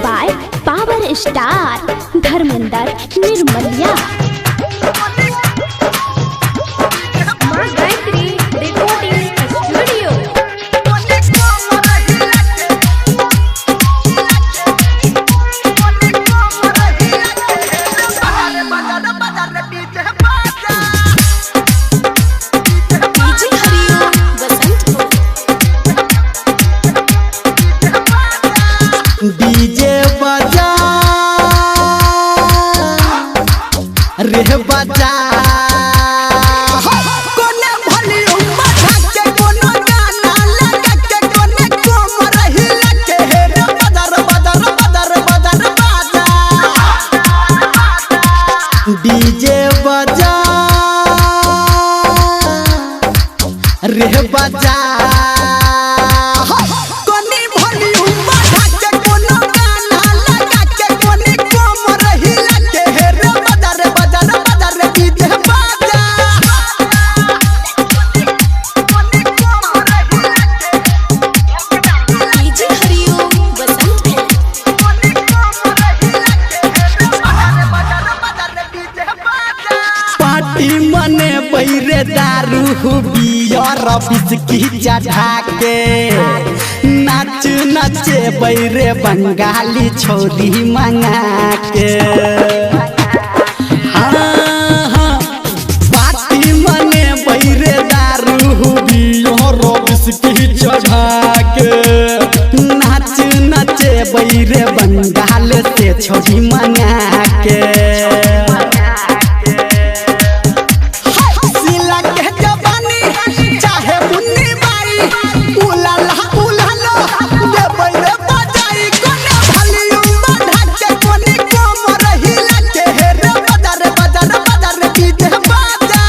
By power star Dharmendra Nirmaliya. Maa Gayatri recording studio. DJ Hariom Basantpur. DJ बजा रे बजा, कोने volume बढ़ा के कोनो गाना लगा के कोने कोमर हिला के हे रे बदर बदर बदर बदर बाजा। डीजे बजा रे बजा, कोने वॉल्यूम बढ़ा के कोनो गाना लगा के कोने कोमर हिला के हे रे बदर बदर बदर डीजे बाजा। डीजे हरिओम बसंतपुर। पार्टी मने बैरे दारू बियर बिस्की चढ़ा के नाच नाचे बैरे बंगाली छोरी मंगा के। हाँ, हाँ, पार्टी मने बैरे दारू बियर बिस्की चढ़ा के नाच नाचे बैरे बंगाल से छोरी मंगा के। सिला के जवानी चाहे मुन्नी बाई, उलाला उलालो देबै रे बजाई। कोने वॉल्यूम बढ़ा के कोने कोमर हिला के हे रे बदर बदर बदर डीजे बाजा।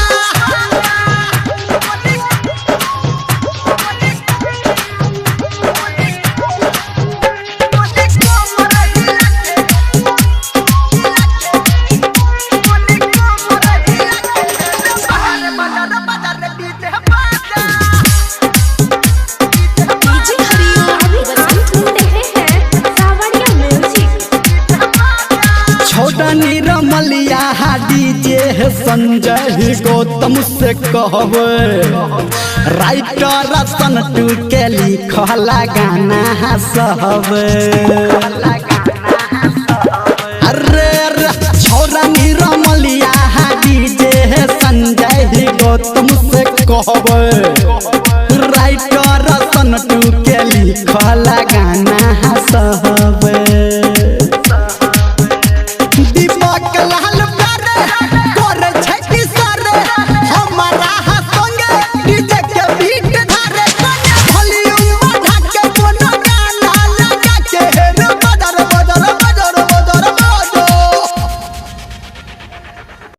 डीजे हरिओम अभी आप बसंतपुर। सुन रहे हैं सावरिया म्यूजिक। छोटा निरमलिया डीजे संजय गौतम से कहबे, राइटर सन्टू के लिखला गाना सहबे। अरे अरे छोरा निरमलिया डीजे संजय गौतम से कहबे, राइटर सन्टू के लिखला